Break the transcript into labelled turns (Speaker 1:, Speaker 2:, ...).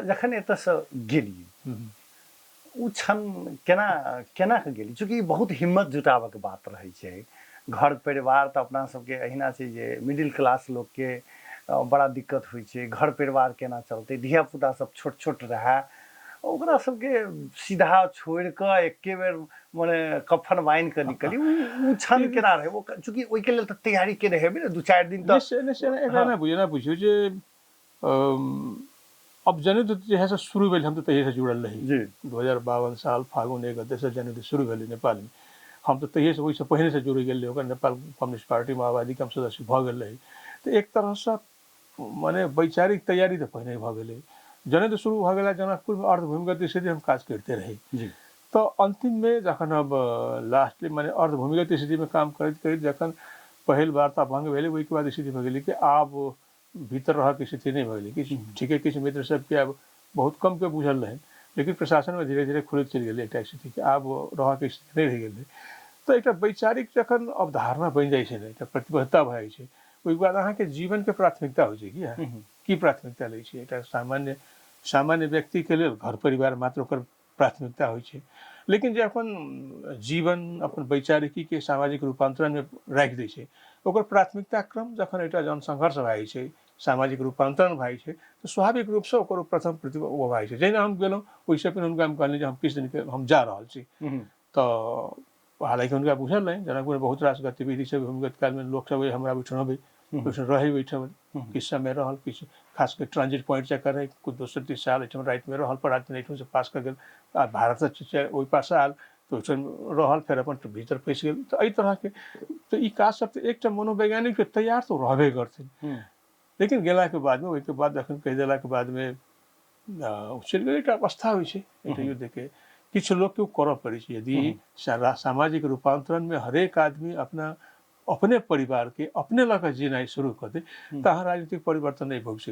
Speaker 1: जखन एतऽसँ गेलियै, ओ क्षण केना केना कऽ गेली? चूँकि बहुत हिम्मत जुटाबऽके बात रहै छै। घर परिवार तऽ अपना सबके अहिना छै जे मिडिल क्लास लोकके बड़ा दिक्कत होइ छै, घर परिवार केना चलतै, धियापुता सब छोट छोट रहए, ओकरा सबके सीधा छोड़ि कऽ एके बेर मने कफन बान्हि कऽ निकली, ओ क्षण केना रहै? ओ चूँकि ओहिके लेल तऽ तैयारी केने हेबै ने 2-4 दिन तऽ।
Speaker 2: निश्चय निश्चय। एकरा एना बुझियौ जे अब जनयुद्ध जहियासँ शुरू भेल, हम तऽ तहिएसँ जुड़ल रही। 2052 साल फागुन 1 गतेसँ जनयुद्ध शुरू भेलै नेपालमे। हम तऽ तहिएसँ, ओहिसँ पहिनेसँ जुड़ि गेल रही ओकर। नेपाल कम्युनिस्ट पार्टी माओवादीके हम सदस्य भऽ गेल रही। तऽ एक तरहसँ मने वैचारिक तैयारी तऽ पहिने भऽ गेलै। जनयुद्ध शुरू भऽ गेला जनकपुरमे अर्धभूमिगत स्थिति, हम काज करिते रही। तऽ अन्तिममे जखन अब लास्टली मने अर्धभूमिगत स्थितिमे काम करैत करैत जखन पहिल वार्ता भङ्ग भेलै, ओहिके बाद स्थिति भऽ गेलै कि आब भीतर रहऽके स्थिति नहि भऽ गेलै। किछु ठीके किछु मित्र सबके आब बहुत कमके बुझल रहनि, लेकिन प्रशासनमे धीरे धीरे खुलैत चलि गेलै एकटा स्थिति कि आब रहऽके स्थिति नहि रहि गेल रहै। तऽ एकटा वैचारिक जखन अवधारणा बनि जाइ छै ने, एकटा प्रतिबद्धता भऽ जाइ छै, ओहिके बाद अहाँके जीवनके प्राथमिकता होइ छै कि अहाँ की प्राथमिकता लै छियै। एकटा सामान्य सामान्य व्यक्तिके लेल घर परिवार मात्र ओकर प्राथमिकता होइ छै, लेकिन जे अपन जीवन अपन वैचारिकीके सामाजिक रूपान्तरणमे राखि दै छै, ओकर प्राथमिकता क्रम जखन एकटा जनसंघर्ष भए जाइ छै, सामाजिक रूपान्तरण भए जाइ छै, तऽ स्वाभाविक रूपसँ ओकर प्रथम प्रति ओ भए जाइ छै। जहिना हम गेलहुँ, ओहिसँ पहिने हुनका हम कहलियनि जे हम किछु दिनके हम जा रहल छी। तऽ हालाँकि हुनका बुझल नहि, जनकपुरमे बहुत रास गतिविधि सब भूमिगत कालमे लोकसभ हमरा ओहिठाम अबै, ओहिठाम रहै, ओहिठाम किछु समय रहल, किछु खास कऽ ट्रांजिट पॉइंट जकाँ रहै। किछु दोसर तीस साल एहिठाम रातिमे रहल, पर रातिमे एहिठामसँ पास कऽ गेल आ भारतसँ ओहि पाससँ आयल तऽ ओहिठाम रहल, फेर अपन भीतर पैसि गेल। तऽ एहि तरहके तऽ ई काज सब तऽ एकटा मनोवैज्ञानिक तैयार तऽ रहबे करथिन। लेकिन गेलाके बादमे, ओहिके बाद जखन कहि देलाके बादमे चलि गेल, एकटा अवस्था होइ छै, एकटा युद्धके किछु लोकके ओ करऽ पड़ै छै। यदि सामाजिक रूपान्तरणमे हरेक आदमी अपना अपने परिवारके अपने लऽ कऽ जीनाइ शुरू कऽ दे, तऽ अहाँ राजनीतिक परिवर्तन नहि भऽ सकै।